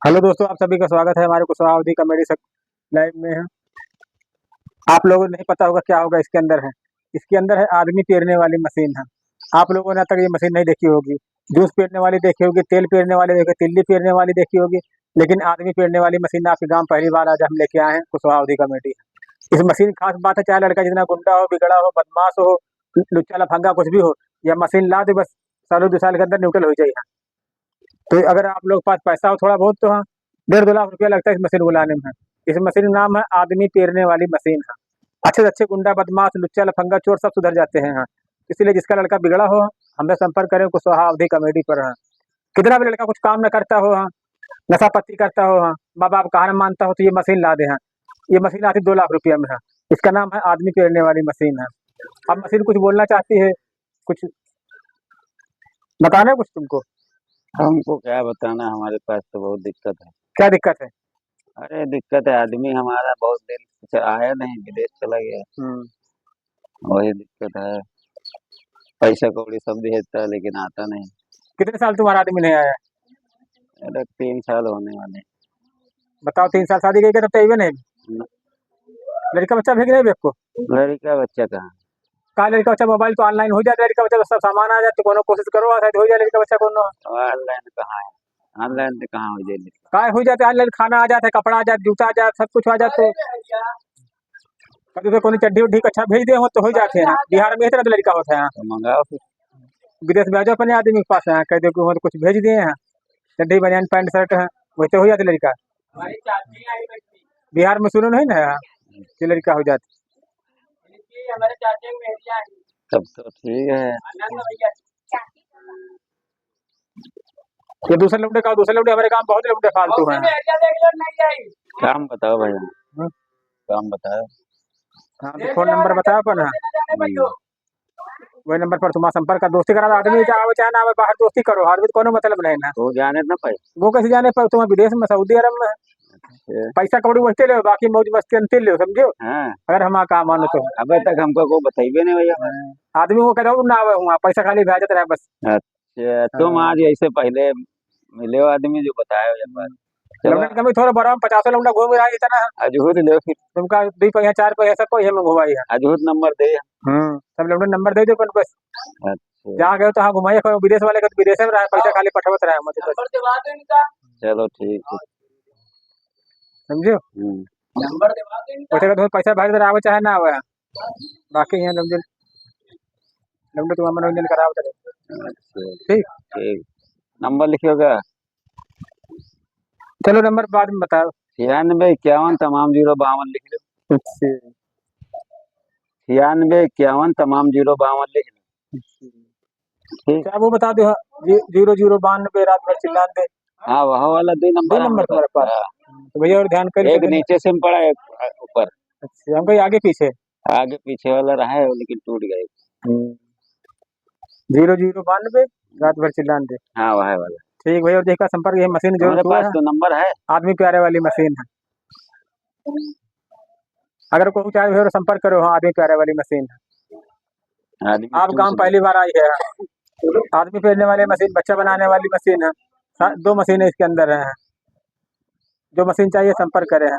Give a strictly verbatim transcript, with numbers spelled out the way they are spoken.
हेलो दोस्तों, आप सभी का स्वागत है हमारे कुशवाहा अवधी कॉमेडी सक-, लाइव में है। आप लोगों को नहीं पता होगा क्या होगा इसके अंदर है। इसके अंदर है आदमी पेरने वाली मशीन है। आप लोगों ने अब तक ये मशीन नहीं देखी होगी। जूस पेरने वाली देखी होगी, तेल पेरने वाली देखी, तिल्ली पेरने वाली देखी होगी, लेकिन आदमी पेरने वाली मशीन आपके गांव पहली बार आज हम लेके आए हैं, कुशवाहा अवधी कॉमेडी। इस मशीन की खास बात है, चाहे लड़का जितना गुंडा हो, बिगड़ा हो, बदमाश हो, लुच्चा लफंगा कुछ भी हो, यह मशीन ला दे, बस सालों दो साल के अंदर न्यूट्रल हो जाए। तो अगर आप लोग के पास पैसा हो थोड़ा बहुत तो हाँ, डेढ़ दो लाख रुपया लगता है इस मशीन को लाने में। इस मशीन का नाम है आदमी पेरने वाली मशीन है। अच्छे से अच्छे गुंडा, बदमाश, लुच्चा, लफंगा, चोर सब सुधर जाते हैं यहाँ। इसलिए जिसका लड़का बिगड़ा हो, हमसे संपर्क करें, कुशवाहा अवधी कॉमेडी पर है। कितना भी लड़का कुछ काम न करता हो, हाँ, नशा पत्ती करता हो, हाँ, माँ बाप का हार मानता हो, तो ये मशीन ला दे, हाँ। ये मशीन आती दो लाख रुपया में है। इसका नाम है आदमी पेरने वाली मशीन है। अब मशीन कुछ बोलना चाहती है, कुछ बताना है कुछ तुमको? हमको क्या बताना, हमारे पास तो बहुत दिक्कत है। क्या दिक्कत है? अरे, दिक्कत है, आदमी हमारा बहुत दिन से आया नहीं, विदेश चला गया। हम्म। वही दिक्कत है, पैसा कौड़ी सब भेजता है, लेकिन आता नहीं। कितने साल तुम्हारा आदमी नहीं आया? अरे, तीन साल होने वाले। बताओ, तीन साल शादी कइके तब तो अइबे नहीं। न। लड़का बच्चा भी कि नहीं अभी आपको? लड़का बच्चा कहाँ? का लड़का बच्चा, मोबाइल तो online हो जाता है, लड़का बच्चा सब सामान आ जाता, कोनो कोशिश करो, आ, शायद हो जाए लड़का बच्चा कोनो। Online कहाँ है? Online तो कहाँ हो जाए लड़का? का हो जाता है, online खाना आ जाता है, कपड़ा आ जाता है, जूता आ जाता है, सब कुछ आ जाता है। कभी तो कोनो चड्ढी उड्ढी अच्छा भेज दे हो तो हो जाते हैं। बिहार में इतना तो लड़का होता है। तो मंगाओ फिर। विदेश भेजो अपने आदमी के पास, यहाँ कह दो कि वहाँ तो कुछ भेज दिए हैं, चड्ढी, बनियान, पैंट, शर्ट है, वैसे हो जाते लड़का। बिहार में सुनो नहीं ना, कि लड़का हो जाते। तब तो ठीक है। ये दूसरे लौंडे का, दूसरे लौंडे, हमारे गांव बहुत लौंडे फालतू हैं। काम बताओ भैया। हाँ? काम बताओ। हाँ, तो फोन नंबर बताओ अपन, हाँ। हम्म। वही नंबर पर तुम्हारा संपर्क कर, दोस्ती करा दो। आदमी चाहे आवे, चाहे ना आवे, बाहर दोस्ती करो, आदमी तो कोनो मतलब नहीं ना। वो जाने ना पाए। वो कैसे जाने पाए? तुम विदेश में, सऊदी अरब में। अच्छा। पैसा कौड़ी वैसे ले, बाकी मौज मस्ती अंतिल ले, समझो? हाँ। अगर हमारा काम आनो तो। अबे तक हमको को बताइबे नहीं भैया। हाँ। आदमी वो कहता ना आवे हुआ, पैसा खाली भेजत रहे बस। अच्छा, तुम हाँ। आज ऐसे पहले मिले हो आदमी जो बताए हो एक बार। चलो। लौंडन कमी थोड़ा बड़ा, पचासों लौंडा घूम रहा है इतना। अजहूत ले फिर। तुमका दुई पहिया, चार पहिया, सब पहिया में घुमाई है। अजहूत नंबर दे। हम्म, सब लौंडन नंबर दे दो अपन बस। अच्छा। जहाँ गए तो हाँ घुमाइए, कोई विदेश वाले का तो विदेश में रहा, पैसा हाँ। खाली पठवत रहा है मुझे बस। नंबर दिवा दो इनका। चलो ठीक है। समझो? हम्म। नंबर दिवा दो इनका। उठे का तो पैसा भेज दे, आवे चाहे ना आवे। बाकी यहाँ लमजन, लमजन तो मनोरंजन करावत रहे। अच्छा। ठीक। ठीक। नंबर लिखिएगा। चलो, नंबर बाद में बताओ। छियानबे इक्यावन तमाम जीरो बावन लिख लो। अच्छा। छियानबे इक्यावन तमाम जीरो बावन लिख लो। अच्छा। ठीक। अच्छा, वो बता दो, हाँ, जी-, जीरो जीरो बानबे, रात भर चिल्लान दे। हाँ, वह वाला दो नंबर दो नंबर हमारे तुम्हारे पास। हाँ। तो भैया और ध्यान कर एक लेते हैं। नीचे से पड़ा है, एक ऊपर। अच्छा, हमको ये आगे पीछे। आगे पीछे वाला रहा है, लेकिन टूट गया। हम्म। जीरो जीरो बानबे, रात भर चिल्लान दे। हाँ, वह वाला। ठीक भैया, और देखा संपर्क, ये मशीन जो हमारे छुआ पास है, तो नंबर है। आदमी प्यारे वाली मशीन है। अगर कोई चाहे भैया, संपर्क करो, हाँ, आदमी प्यारे वाली मशीन है। आदमी आप गांव पहली बार आई है, आदमी पेरने वाली मशीन, बच्चा बनाने वाली मशीन है, सा-, दो मशीन है इसके अंदर है। जो मशीन चाहिए, संपर्क करें हैं।